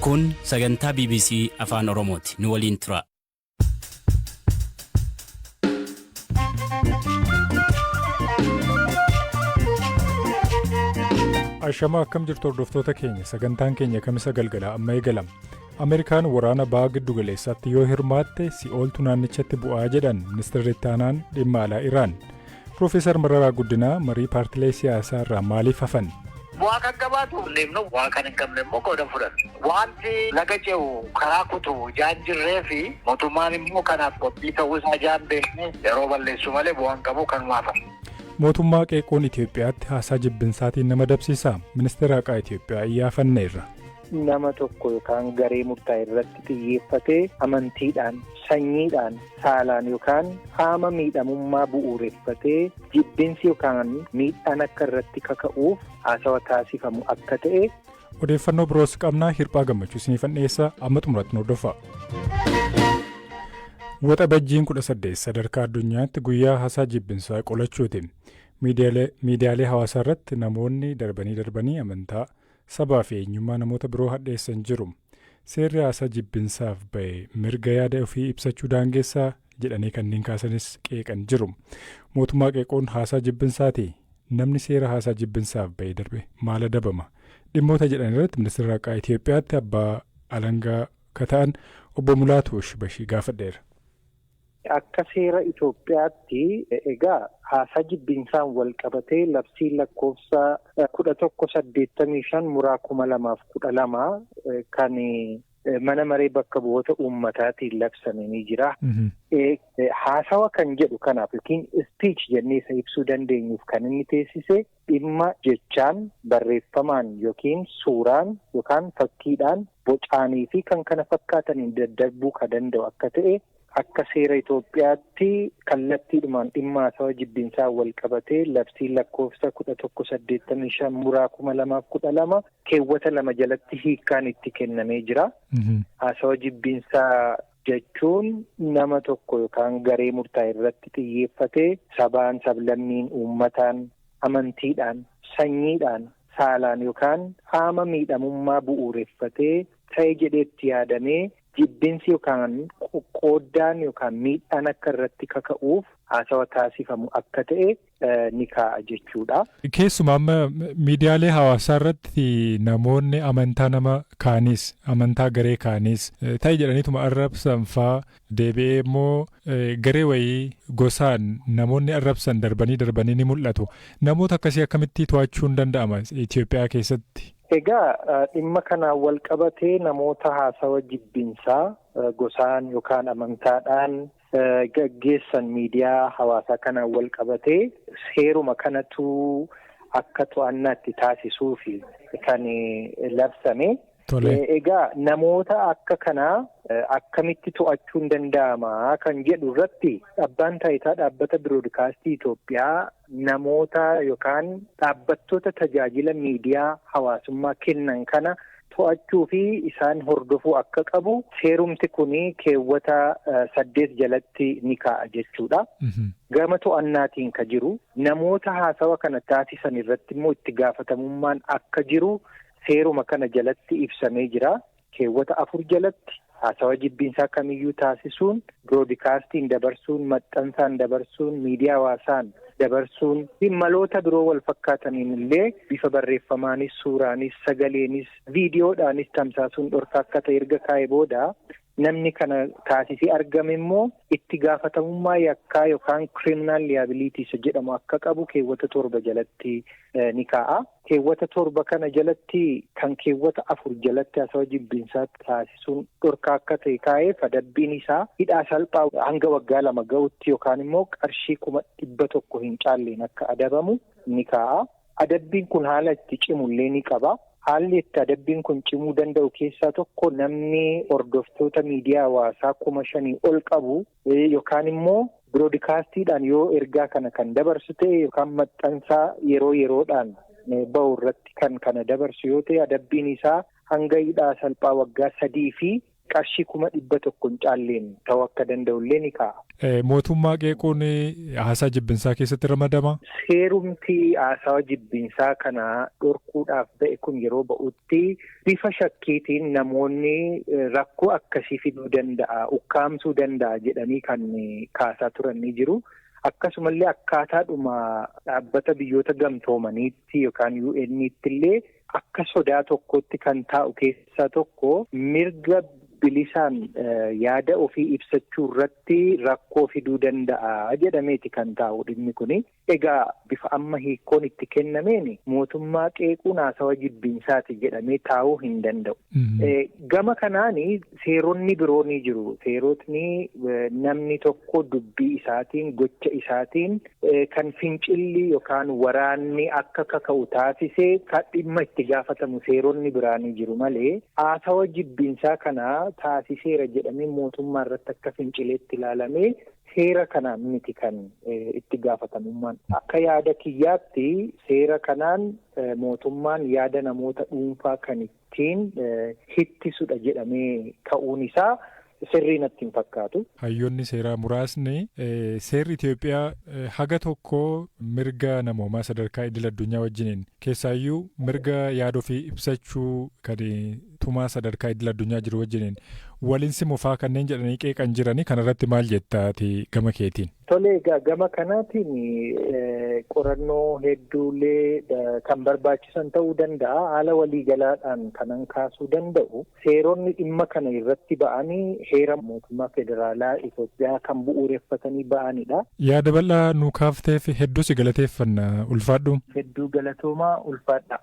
Kun sagantaa BBC Afaan Oromooti. Nu waliin tura. Ashamaa, akkam jirtu hordoftoota keenya? Sagantaan keenya Kamisa galgalaa amma eegalama. Ameerikaan waraana Baha Giddu Galeessaatti yoo hirmaatte si'ooltu naannichatti bu'aa jedhan ministeerri itti aanaan dhimma alaa Iraan. Piroofeesar Mararaa Guddinaa marii paartilee siyaasaa irraa maaliif hafan? Bu'aa kan qabaatu deemnu, bu'aa kan hin qabne immoo qooda fudhannu. Wanti laga ce'u karaa kutu jaan jirree fi mootummaan immoo kanaaf qophii ta'uu isaa jaan beekne yeroo balleessu malee bu'aan qabu kanumaaf. Mootummaa qeequun Itoophiyaatti haasaa jibbinsaatiin nama dabsiisa. Ministeera Haqaa Itoophiyaa iyyaafanneerra. Nama tokko yookaan garee murtaa'e irratti xiyyeeffatee amantiidhaan, sanyiidhaan, saalaan yookaan qaama miidhamummaa bu'uureffatee jibbinsi yookaan miidhaan akka irratti kaka'uuf haasawa taasifamu akka ta'e. Odeeffannoo biroos qabnaa, Hirphaa Gammachuu isiniifan dhiyeessa, amma xumuratti nu hordofaa. Waxabajjiin 18 sadarkaa addunyaatti guyyaa haasaa jibbinsaa qolachuuti. Miidiyaalee hawaasaa irratti namoonni darbanii darbanii amantaa, sabaa fi eenyummaa namoota biroo hadheessan jiru. Seerri haasaa jibbinsaaf ba'e mirga yaada ofii ibsachuu daangessaa jedhanii kanneen kaasanis qeeqan jiru. Mootummaa qeequun haasaa jibbinsaati? Namni seera haasaa jibbinsaaf ba'e darbe maal adabama? Dhimmoota jedhan irratti ministeera haqaa Itoophiyaatti abbaa alangaa ka ta'an obbo Mulaatu Shibashii gaafadheera. Akka seera Itoophiyaatti egaa haasaa jibbinsaan wal qabatee labsiin lakkoofsa 1185/2012 kan mana maree bakka bu'oota uummataatiin labsame ni jira. Haasawa kan jedhu kanaaf yookiin speech jennee isa ibsuu dandeenyuuf kan inni teessise dhimma jechaan, barreeffamaan yookiin suuraan yookaan fakkiidhaan, bocaanii fi kan kana fakkaataniin daddarbuu kan danda'u akka ta'e, akka seera Itoophiyaatti kallattiidhumaan dhimma haasawa jibbinsaan wal qabatee labsiin lakkoofsa 1185/2012 keewwata 2 jalatti hiikkaan itti kennamee jira. Haasawa jibbinsaa jechuun nama tokko yookaan garee murtaa'e irratti xiyyeeffatee sabaan, sablammiin, uummataan, amantiidhaan, sanyiidhaan, saalaan yookaan qaama miidhamummaa bu'uureffatee ta'e jedheetti yaadamee jibbinsi yookaan qoqqooddaan yookaan miidhaan akka irratti kaka'uuf haasawa taasifamu akka ta'e ni kaa'a jechuudha. Keessumaa amma miidiyaalee hawaasaa irratti namoonni amantaa nama kaanis, amantaa garee kaanis ta'e jedhaniituma arrabsan faa, deebi'ee immoo garee wayii gosaan namoonni arrabsan darbanii darbanii ni mul'atu. Namoota akkasii akkamitti to'achuun danda'ama Itoophiyaa keessatti? Egaa dhimma kanaan wal qabatee namoota haasawa jibbinsaa gosaan yookaan amantaadhaan gaggeessan miidiyaa hawaasaa kanaan wal qabatee seeruma kanatu akka to'annaatti taasisuufi kan labsame. Egaa namoota akka kanaa akkamitti to'achuun danda'ama kan jedhu irratti abbaan taayitaa dhaabbata biroodkaastii Itoophiyaa namoota yookaan dhaabbattoota tajaajila miidiyaa hawaasummaa kennan kana to'achuu fi isaan hordofuu akka qabu seerumti kun keewwata 8 jalatti ni kaa'a jechuudha. Gama to'annaatiin ka jiru, namoota haasawa kana taasisan irratti immoo itti gaafatamummaan akka jiru seeruma kana jalatti ibsamee jira. Keewwata 4 jalatti haasawa jibbinsaa kamiyyuu taasisuun, biroodikaastiin dabarsuun, maxxansaan dabarsuun, miidiyaa hawaasaan dabarsuun fi maloota biroo wal fakkaataniin illee bifa barreeffamaanis, suuraanis, sagaleenis, viidiyoodhaanis tamsaasuun dhorkaa akka ta'e erga kaa'ee booda, namni kana taasisee argame immoo itti gaafatamummaa yakkaa yookaan criminal liability isa jedhamu akka qabu keewwata 7 jalatti ni kaa'a. Keewwata 7 kana jalatti kan keewwata 4 jalatti haasawa jibbinsaa taasisuun dhorkaa akka ta'e kaa'ee, adabbiin isaa hidhaa salphaa hanga waggaa 2 ga'utti yookaan immoo qarshii 100,000 hin caalleen akka adabamu ni kaa'a. Adabbiin kun haala itti cimullee ni qaba. Haalli itti adabbiin kun cimuu danda'u keessaa tokko namni hordoftoota miidiyaa hawaasaa 5,000 ol qabu yookaan immoo biroodikaastiidhaan yoo ergaa kana kan dabarsu ta'e yookaan maxxansaa yeroo yeroodhaan bahu irratti kan kana dabarsu yoo ta'e, adabbiin isaa hanga hidhaa salphaa waggaa 3 fi Qarshii 100,000 hin caalleen ta'uu akka danda'ullee ni kaa'a. Mootummaa qeequun haasaa jibbinsaa keessatti ramadama? Seerumti haasawa jibbinsaa kana dhorkuudhaaf ba'e kun yeroo ba'utti bifa shakkiitiin namoonni rakkoo akkasii fiduu danda'a, ukkaamsuu danda'a jedhanii kan kaasaa turan ni jiru. Akkasumallee akkaataadhuma dhaabbata biyyoota gamtoomaniitti yookaan UN'tti illee akka sodaa tokkotti kan taa'u keessaa tokko mirga bilisaan yaada ofii ibsachuu irratti rakkoo fiduu danda'a jedhameeti kan taa'u dhimmi kuni. Egaa bifa amma hiikkoon itti kennameen mootummaa qeequun haasawa jibbinsaati jedhamee taa'uu hin danda'u. Gama kanaani seeronni biroo ni jiru. Seerotni namni tokko dubbii isaatiin, gocha isaatiin kan fincilli yookaan waraanni akka kaka'u taasisee kan dhimma itti gaafatamu seeronni biraa ni jiru malee haasawa jibbinsaa kana taasiseera jedhamee mootummaa irratti akka fincileetti ilaalamee seera kanaan miti kan itti gaafatamummaan. Akka yaada kiyyaatti seera kanaan mootummaan yaada namoota dhuunfaa kan ittiin hittisudha jedhamee ka'uun isaa sirrii natti hin fakkaatu. Hayyoonni seeraa muraasni seerri Itoophiyaa haga tokko mirga namoomaa sadarkaa idil addunyaa wajjiniin, keessaayyuu mirga yaada ofii ibsachuu kan tumaa sadarkaa idil addunyaa jiru wajjiniin waliin simufaa kanneen jedhanii qeeqan jiranii, kanarratti maal jettaati gama keetiin? Tole, egaa gama kanaatiin qorannoo hedduullee kan barbaachisan ta'uu danda'a. Haala waliigalaadhaan kanan kaasuu danda'u, seeronni dhimma kana irratti ba'anii heera mootummaa federaalaa Itoophiyaa kan bu'uureffatanii ba'anidha. Yaada bal'aa nu kaafteef hedduu si galateeffanna, ulfaadhu. Hedduu galatoomaa, ulfaadha.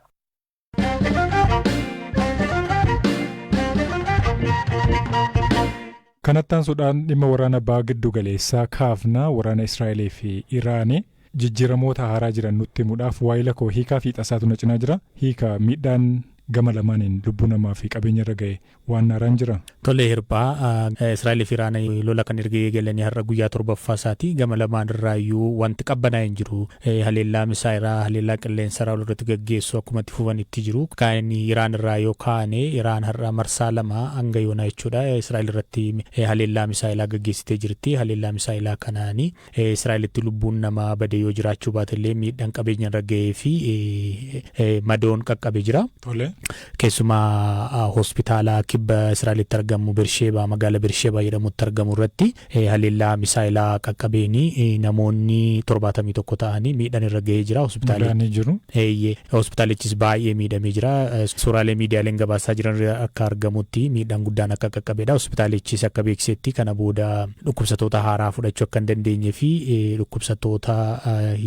Kanatti aansuudhaan dhimma waraana baha giddu galeessaa kaafna. Waraana Israa'eelii fi Iraanii jijjiiramoota haaraa jiran nutti himuudhaaf waayila koo Hiikaa fi Xasaatu na cinaa jira. Hiika, miidhaan gama lamaaniin lubbuu namaa fi qabeenya irra ga'e waan haaraan jira? Tole Hirphaa, Israa'eel fi Iraan lola kan erga eegalanii har'a guyyaa torbaffaa isaati. Gama lamaan irraayyuu wanti qabbanaa'e hin jiru. Haleellaa misaayiraa, haleellaa qilleensaraa walirratti gaggeessu akkuma itti fufanitti jiru. Kan Iraan irraa yoo kaane, Iraan har'a marsaa lama hanga yoonaa jechuudha Israa'el irratti haleellaa misaayilaa gaggeessitee jirti. Haleellaa misaayilaa kanaani Israa'elitti lubbuun namaa bade yoo jiraachuu baatellee, miidhaan qabeenya irra ga'ee fi madoon qaqqabe jira. Keessumaa hospitaala kibba Israa'elitti argamu Bersheebaa, magaala Bersheebaa jedhamutti argamu irratti haleellaa misaayilaa qaqqabeeni namoonni 71 ta'anii miidhaan irra ga'ee jira. Madaanii jiru. Eeyyee, hospitaalichis baay'ee miidhamee jira. Suuraalee miidiyaaleen gabaasaa jiran akka argamutti miidhaan guddaan akka qaqqabedha. Hospitaalichis akka beeksisetti kana booda dhukkubsattoota haaraa fudhachuu akka hin dandeenye fi dhukkubsattoota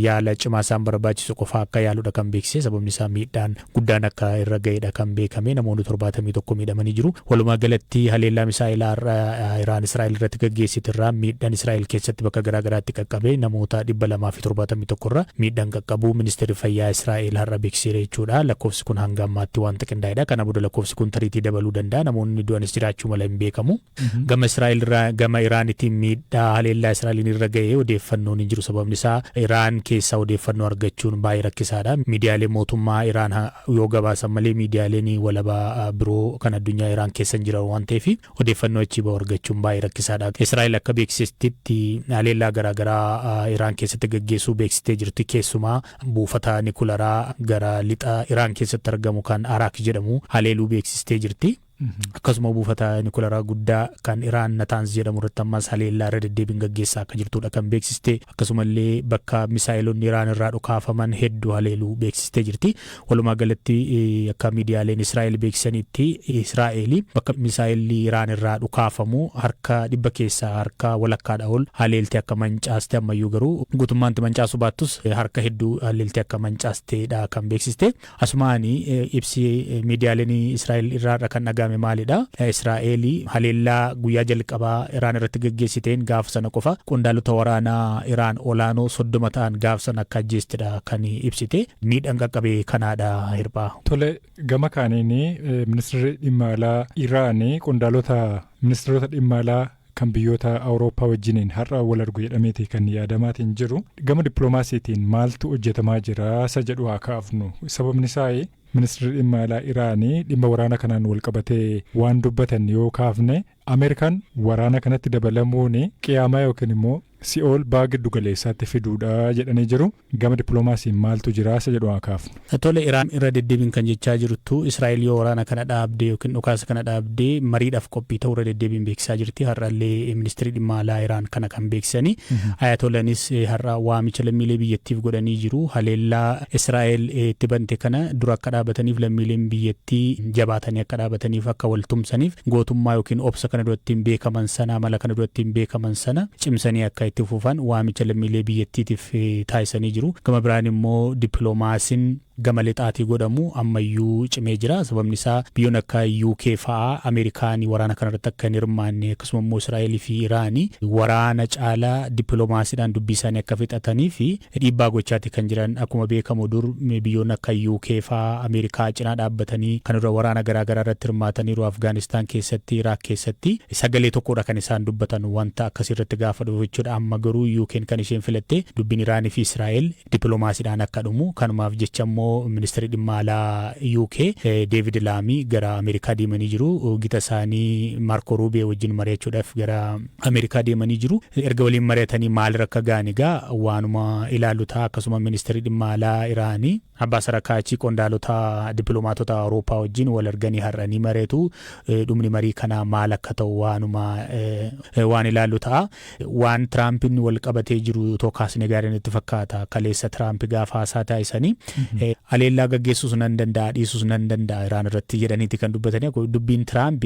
yaala cimaa isaan barbaachisu qofa akka yaaludha kan beeksise. Sababni isaa miidhaan guddaan akka irra ga'edha kan beekame. Namoonni 71 miidhamanii jiru. Walumaa galatti haleellaa misaa'ilaa har'a Iraan Israa'el irratti gaggeessite irraa miidhaan Israa'el keessatti bakka garaa garaatti qaqqabe namoota 271 irra miidhaan qaqqabu ministeerri fayyaa Israa'el har'a beeksiseera jechuudha. Lakkoofsi kun hanga ammaatti wanta qindaa'edha. Kana booda lakkoofsi kun tariitii dabaluu danda'a. Namoonni du'anis jiraachuu mala, hin beekamu. Gama Israa'el irraa, gama Iraanitiin miidhaa haleellaa Israa'eliin irra ga'e odeeffannoon hin jiru. Sababni isaa Iraan keessaa odeeffannoo argachuun baay'ee rakkisaadha. Miidiyaaleen mootummaa Iraan yoo gabaasan malee miidiyaaleen walabaa biroo kan addunyaa Iraan keessa hin jiran waan ta'eef odeeffannoo achii bahu argachuun baay'ee rakkisaadha. Israa'el akka beeksistetti haleellaa garaagaraa Iraan keessatti gaggeessuu beeksistee jirti. Keessumaa buufata nikularaa gara lixa Iraan keessatti argamu kan Araak jedhamu haleeluu beeksistee jirti. Akkasuma buufata nikularaa guddaa kan Iraan Nataanz jedhamu irratti ammas haleellaa irra deddeebiin gaggeessaa akka jirtudha kan beeksiste. Akkasumallee bakka misaa'ilonni Iraan irraa dhukaafaman hedduu haleeluu beeksistee jirti. Walumaa galatti akka miidiyaaleen Israa'el beeksisanitti, Israa'el bakka misaa'illi Iraan irraa dhukaafamu harka dhibba keessaa harka walakkaadha ol haleeltee akka mancaaste, ammayyuu garuu guutummaatti mancaasuu baattus harka hedduu haleeltee akka mancaasteedha kan beeksiste. Asumaani ibsi miidiyaaleen Israa'el irraa kan dhagahame maalidha? Israa'el haleellaa guyyaa jalqabaa Iraan irratti gaggeessiteen gaafa sana qofa qondaalota waraanaa Iraan olaanoo 30 ta'an gaafa sana akka ajjeestedha kan ibsite. Miidhaan qaqqabe kanaadha, Hirphaa. Tole, gama kaaniin ministeerri dhimma alaa Iraan qondaalota ministeerota dhimma alaa Kan biyyoota Awurooppaa wajjiniin har'a wal argu jedhameeti kan yaadamaatiin jiru. Gama dippiloomaasiitiin maaltu hojjetamaa jira isa jedhu haa kaafnu. Sababni isaa, ministeerri dhimma alaa Iraanii dhimma waraana kanaan wal qabatee waan dubbatan yoo kaafne, Ameerikaan waraana kanatti dabalamuun qiyaamaa yookiin immoo si'ool ba'a giddu galeessaatti fiduudha jedhanii jiru. Gama dippiloomaasiin maaltu jira isa jedhu haa kaafnu. Tole, Iraan irra deddeebiin kan jechaa jirtu Israa'el yoo waraana kana dhaabdee yookiin dhukaasa kana dhaabdee mariidhaaf qophii ta'uu irra deddeebiin beeksisaa jirti. Har'allee ministeerri dhimma alaa Iraan kana kan beeksisanii. Ayatolanis har'a waamicha lammiilee biyyattiif godhanii jiru. Haleellaa Israa'el itti bante kana dura akka dhaabataniif, lammiileen biyyattii jabaatanii akka dhaabataniif, akka wal tumsaniif, gootummaa yookiin obsa kana duratti hin beekaman sana, amala kana duratti hin beekaman sana cimsanii akka itti fufan waamicha lammiilee biyyattiitiif taasisanii jiru. Gama biraan immoo dippiloomaasiin gama lixaatii godhamu ammayyuu cimee jira. Sababni isaa, biyyoon akka UK fa'aa Ameerikaan waraana kanarratti akka hin hirmaanne, akkasuma immoo Israa'elii fi Iraanii waraana caalaa dippiloomaasiidhaan dubbii isaanii akka fixatanii fi dhiibbaa gochaati kan jiran. Akkuma beekamu, dur biyyoon akka UK fa'aa Ameerikaa cinaa dhaabbatanii kan dura waraana garaagaraa irratti hirmaataniiru. Afgaanistaan keessatti, Iraaq keessatti sagalee tokkodha kan isaan dubbatan wanta akkasii irratti gaafa dhufu jechuudha. Amma garuu UK'n kan isheen filatte dubbiin Iraanii fi Israa'el dippiloomaasiidhaan akka dhumu. Kanumaaf jecha immoo ministeerri dhimma alaa UK David Laamii gara Ameerikaa deemanii jiru. Gita isaanii Maarko Ruubiyoo wajjin mari'achuudhaaf gara Ameerikaa deemanii jiru. Erga waliin mari'atanii maalirra akka ga'an egaa waanuma ilaallu ta'a. Akkasuma ministeerri dhimma alaa Iraanii Abbaas Arakaachii qondaalota dippiloomaatota Awurooppaa wajjin wal arganii har'anii mari'atu. Dhumni marii kanaa maal akka ta'u waanuma waan ilaallu ta'a. Waan Tiraampiin wal qabatee jiru otoo kaasnee gaariin itti fakkaata. Kaleessa Tiraamp gaafa haasaa taasisanii "Haleellaa gaggeessuus nan danda'a, dhiisuus nan danda'a Iraan irratti" jedhaniiti kan dubbatanii. Dubbiin Tiraamp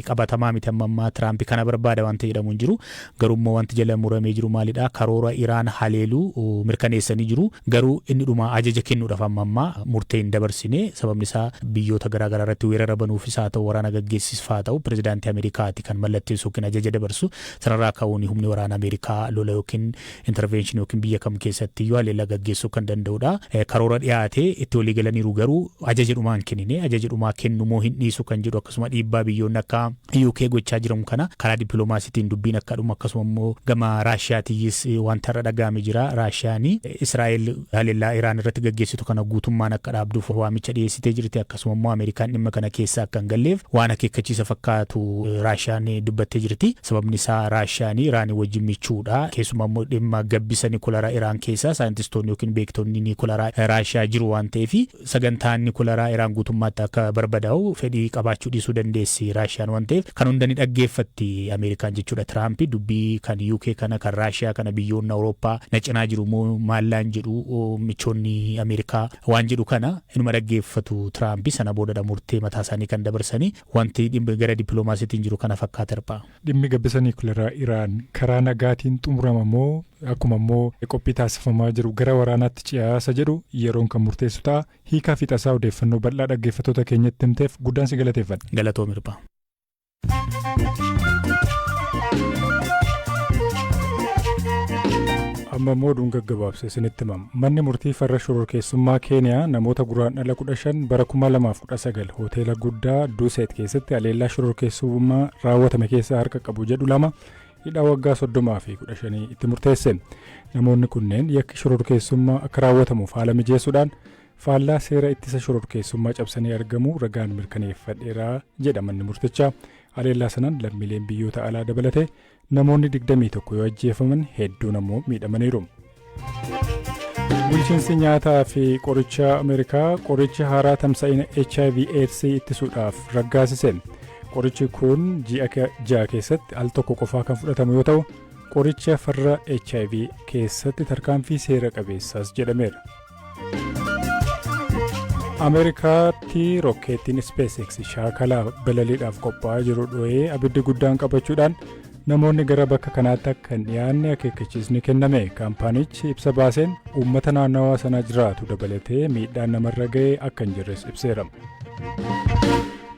qabatamaa miti. Amma ammaa Tiraamp kana barbaada wanta jedhamu hin jiru. Garuu immoo wanti jala muramee jiru maalidha? Karoora Iraan haleeluu mirkaneessanii jiru. Garuu inni dhuma ajaja kennuudhaaf amma ammaa murtee hin dabarsine. Sababni isaa, biyyoota garaagaraa irratti weerara banuufis haa ta'u, waraana gaggeessisuuf haa ta'u, pirezidaantii Ameerikaati kan mallatteessu yookiin ajaja dabarsu. Sanarraa ka'uun humni waraana Ameerikaa lola yookiin intervention yookiin biyya kam keessatti iyyuu haleellaa gaggeessuu kan danda'udha. Karoora dhiyaatee itti walii galaniiru, garuu ajaja dhumaa hin kennine. Ajaja dhumaa kennu moo hin dhiisu kan jedhu, akkasuma dhiibbaa biyyoonni akka UK gochaa jiran kana karaa dippiloomaasiitiin dubbiin akka dhumu, akkasuma immoo gama Raashiyaatiyyis wanta irra dhaga'ame jira. Raashiyaan Israa'el haleellaa Iraan irratti gaggeessitu kana guutummaan akka dhaabduuf waamicha dhiyeessitee jirti. Akkasuma immoo Ameerikaan dhimma kana keessa akka hin galleef waan akeekkachiisa fakkaatu Raashiyaan dubbattee jirti. Sababni isaa, Raashiyaan Iraanii wajjin michuudha. Keessumaa immoo dhimma gabbisa nikularaa Iraan keessaa saayintistoonni yookiin beektonni nikularaa Raashiyaa jiru waan ta'eef, sagantaan nikularaa Iraan guutummaatti akka barbadaa'u fedhii qabaachuu dhiisuu dandeessi Raashiyaan waan ta'eef, kan hunda ni dhaggeeffatti Ameerikaan jechuudha. Tiraampi dubbii kan UK kana, kan Raashiyaa kana, biyyoonni Awurooppaa na cinaa jiru moo maallaan jedhu, michoonni Ameerikaa waan jedhu kana inuma dhaggeeffatu Tiraampi. Sana boodadha murtee mataa isaanii kan dabarsanii. Wanti gara dippiloomaasiitiin jiru kana fakkaata hirphaa. Dhimmi gabbisa niikuleraa Iraan karaa nagaatiin xumurama moo akkuma immoo qophii taasifamaa jiru gara waraanaatti ce'aasa jedhu yeroon kan murteessu ta'a. Hiikaa fi tasaa, odeeffannoo bal'aa dhaggeeffattoota keenyatti himteef guddaan si galateeffadha. Galatoom hirphaa. Amma immoo oduun gaggabaabsa isinitti himama. Manni murtii farra shororkeessummaa Keeniyaa namoota Guraandhala 15 bara 2019 hoteela guddaa Duseet keessatti haleellaa shororkeessummaa raawwatame keessaa harka qabu jedhu lama hidhaa waggaa 30 fi 15 itti murteesse. Namoonni kunneen yakki shororkeessummaa akka raawwatamuuf haala mijeessuudhaan faallaa seera ittisa shororkeessummaa cabsanii argamu ragaan mirkaneeffadheera jedha manni murtichaa. Haleellaa sanaan lammiileen biyyoota alaa dabalatee namoonni 21 yoo ajjeefaman, hedduun ammoo miidhamaniiru. Bulchiinsi nyaataa fi qorichaa Ameerikaa qoricha haaraa tamsa'ina HIV AIDS ittisuudhaaf raggaasise. Qorichi kun ji'a 6 keessatti al tokko qofaa kan fudhatamu yoo ta'u, qoricha farra HIV keessatti tarkaanfii seera qabeessaas jedhameera. Ameerikaatti rokkeettiin SpaceX shaakala balaliidhaaf qophaa'aa jiru dho'ee abiddi guddaan qabachuudhaan namoonni gara bakka kanaatti akka hin dhiyaanne akeekkachiisni kenname. Kaampaanichi ibsa baaseen uummata naannawaa sana jiraatu dabalatee miidhaan namarra ga'e akka hin jirres ibseera.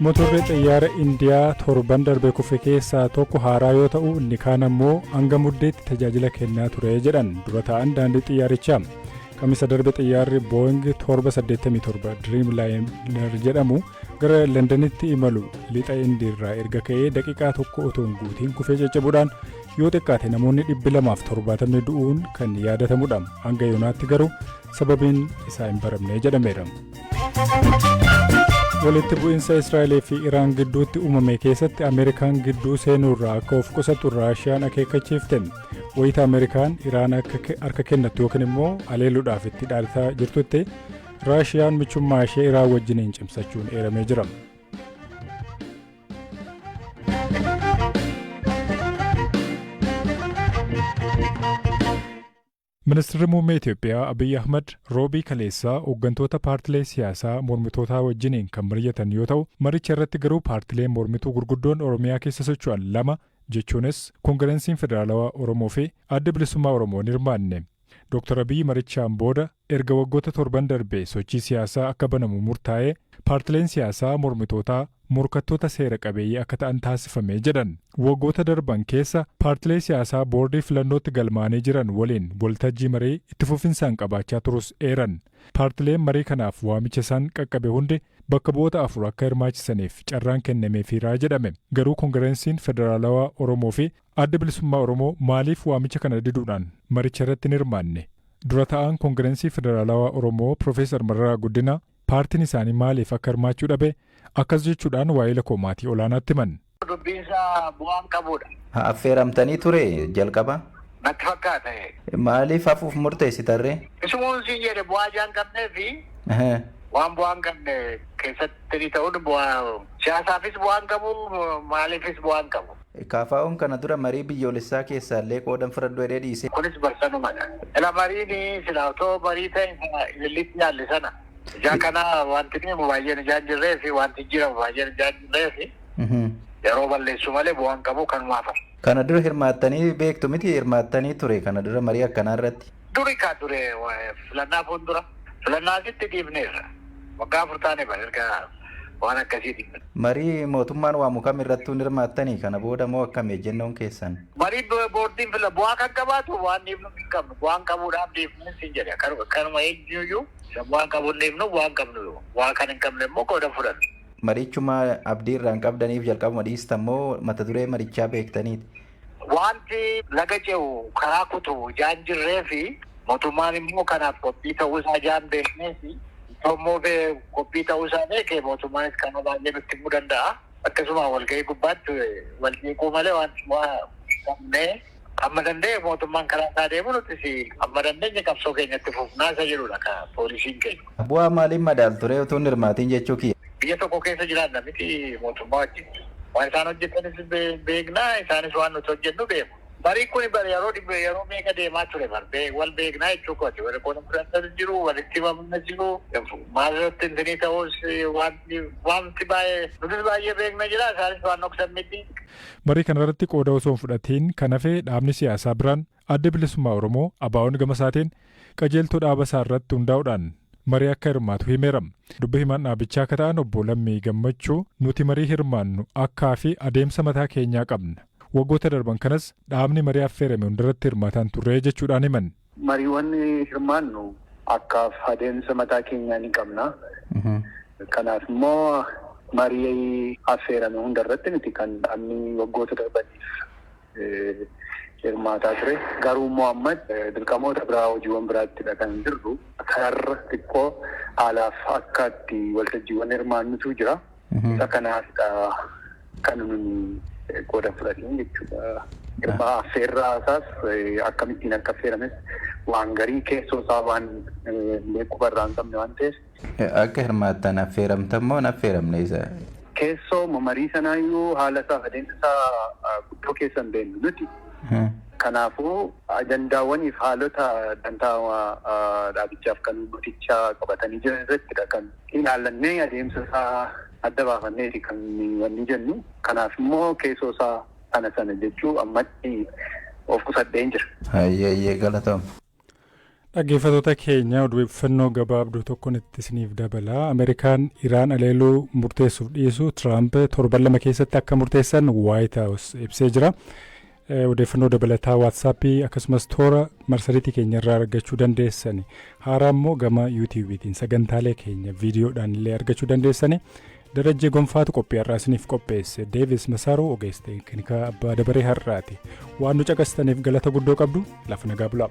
Motorri xiyyaara Indiyaa torban darbe kufe keessaa tokko haaraa yoo ta'u, inni kaan ammoo hanga Muddeetti tajaajila kennaa ture jedhan dura ta'an daandii xiyyaarichaa. Kamisa darbe xiyyaarri Boeing 787 Dreamliner jedhamu Gara Londanitti imalu lixa Indiirraa erga ka'ee daqiiqaa tokko otoo hin guutiin kufee caccabuudhaan yoo xiqqaate namoonni 270 du'uun kan yaadatamudha. Hanga yoonaatti garuu sababiin isaa hin baramne jedhameera. Walitti bu'insa Israa'elee fi Iraan gidduutti uumame keessatti Ameerikaan gidduu seenuurraa akka of qusattu Raashiyaan akeekkachiifte. Wayita Ameerikaan Iraan harka kennattu yookiin immoo aleeluudhaaf itti dhaadataa jirtutti, Raashiyaan michummaa ishee Iraan wajjiniin cimsachuun eeramee jira. Ministeerri Muummee Itoophiyaa Abiyyi Ahmad Roobii kaleessaa hooggantoota paartilee siyaasaa mormitootaa wajjiniin kan mari'atan yoo ta'u, maricha irratti garuu paartileen mormituu gurguddoon Oromiyaa keessa socho'an lama, jechuunis Koongireesiin Federaalawaa Oromoo fi Adda Bilisummaa Oromoo, hin hirmaanne. Dr. Abiyyi marichaan booda erga waggoota 7 darbee sochii siyaasaa akka banamu murtaa'ee paartileen siyaasaa mormitootaa morkattoota seera qabeeyyii akka ta'an taasifame jedhan. Waggoota darban keessa paartilee siyaasaa boordii filannootti galmaanii jiran waliin waltajjii marii itti fufinsaan qabaachaa turus eeran. Paartileen marii kanaaf waamicha isaan qaqqabe hundi bakka bu'oota afur akka hirmaachisaniif carraan kennameefiiraa jedhame. Garuu Koongireesiin Federaalawaa Oromoo fi Adda Bilisummaa Oromoo maaliif waamicha kana diduudhaan maricha irratti hin hirmaanne? Dura ta'an Koongireesii Federaalawaa Oromoo Profeesar Mararaa Guddinaa paartiin isaanii maaliif akka hirmaachuu dhabe akkas jechuudhaan waa'ee koo maatii olaanaatti himan. Dubbiinsaa bu'aan qabudha. Affeeramtanii ture jalqaba? Natti fakkaata. Maaliif hafuuf murteessitarree? Isumuun siin jedhe, bu'aa ijaan qabnee fi waan bu'aan qabne keessatti ni ta'uun bu'aa siyaasaafis bu'aan qabu, maaliifis bu'aan qabu. KFO'n kana dura marii biyyoolessaa keessaallee qoodan fudhadhu jedhee dhiise. Kunis barsanumadha. Ila mariin silaa otoo marii ta'e ilillitti yaalle sana. Ijaa kana wanti deemu baay'een ijaan jirree fi wanti jiramu baay'een ijaan jirree fi yeroo balleessu malee bu'aan qabu kanumaaf. Kana dura hirmaattanii beektu miti? Hirmaattanii ture kana dura marii akkanaa irratti? Duri kaa ture, filannaa fuuldura. Filannaa asitti dhiibneerra. Waggaa 4 taane bara erga waan akkasii dhiibne. Marii mootummaan waamu kam irrattuu hin hirmaattanii kana booda moo akkam ejjennoon keessan? Marii boordiin fila bu'aa kan qabaatu waan dhiibnu hin qabnu. Bu'aan qabuudhaaf dhiibnu siin jedhe. Kanuma eenyuyyuu bu'aan qabu hin dhiibnu, bu'aan qabnu. Bu'aa kan hin qabne immoo qooda fudhannu. Marichuma abdii irraa hin qabdaniif jalqabuma dhiistan moo mata duree marichaa beektaniiti? Wanti laga ce'u karaa kutu ijaan jirree fi mootummaan immoo kanaaf qophii ta'uu isaa ijaan beeknee fi immoo qophii ta'uu isaa beekee mootummaanis kana baay'ee nutti himuu danda'a. Akkasuma walgahii gubbaatti wal jeequu malee wanti qabnee amma danda'e mootummaan karaa isaa deemu, nutis amma dandeenye qabsoo keenyatti fufnaa isa jedhudha ka poolisiin keenya. Bu'aa maaliin madaaltu ture utuu hin hirmaatiin jechuu kiyya? Biyya tokko keessa jiraanna miti mootummaa wajjin. Waan isaan hojjetanis beeknaa, isaanis waan nuti hojjennu beeku. Mariin kun bar yeroo dhibbe yeroo meeqa deemaa ture bar wal beeknaa jechuu kooti. Warri qooda fudhatanis jiru, walitti himamnis jiru. Maalirratti intinii ta'us wanti baay'ee nutis baay'ee beekna jira, isaanis waan dhoksan miti. Marii kanarratti qooda osoo hin fudhatiin kan hafe dhaabni siyaasaa biraan Adda Bilisummaa Oromoo, ABO'n, gama isaatiin qajeeltoo dhaaba isaa irratti hundaa'uudhaan marii akka hirmaatu himeera. Dubbi himaan dhaabichaa akka ta'an obbo Lammii Gammachuu, nuti marii hirmaannu akkaa fi adeemsa mataa keenyaa qabna. Waggoota darban kanas dhaabni marii affeerame hundarratti hirmaataan turre jechuudhaan himan. Mariiwwan hirmaannu akkaaf adeemsa mataa keenyaa ni qabna. Kanaaf immoo marii affeerame hundarratti miti kan dhaabni waggoota darbaniif hirmaataa ture. Garuu immoo amma dirqamoota biraa, hojiiwwan biraattidha kan jirru. Kanarra xiqqoo haalaaf akka itti waltajjiiwwan hirmaannutu jira. Isa kanaafidha kan nuni qooda fudhatiin jechuudha. Hirmaa affeerraa isaas akkamittiin akka affeerames waan garii keessoo isaa waan beekuu barraa hin qabne waan ta'eef. Akka hirmaattan affeeramtan moo hin affeeramne isa? Keessoo marii sanaayyuu haala isaa adeemsa isaa guddoo keessa hin beeknu nuti. Kanaafuu ajandaawwaniif haalota dantaa dhaabichaaf kan uummatichaa qabatanii jiran irrattidha kan ilaallannee adeemsa isaa adda baafanneeti kan wanni jennu. Kanaaf immoo keessoo isaa sana sana jechuu ammatti of qusadheen jira. Hayyee, galatoom. Dhaggeeffattoota keenya, odeeffannoo gabaabduu tokkoon itti isiniif dabala. Ameerikaan Iraan aleeluu murteessuuf dhiisu Tiraamp torban 2 keessatti akka murteessan White House ibsee jira. Odeeffannoo dabalataa Waatsaappii akkasumas toora marsariitii keenya irraa argachuu dandeessani. Haaraa immoo gama YouTubeiitiin sagantaalee keenya viidiyoodhaan illee argachuu dandeessani. Darajjee Gonfaatu qophii har'aa isiniif qopheesse. Deevis Masaaruu ogeessa teeknikaa abbaa dabaree har'aati. Waan nu caqastaniif galata guddoo qabdu, lafa nagaa bulaa.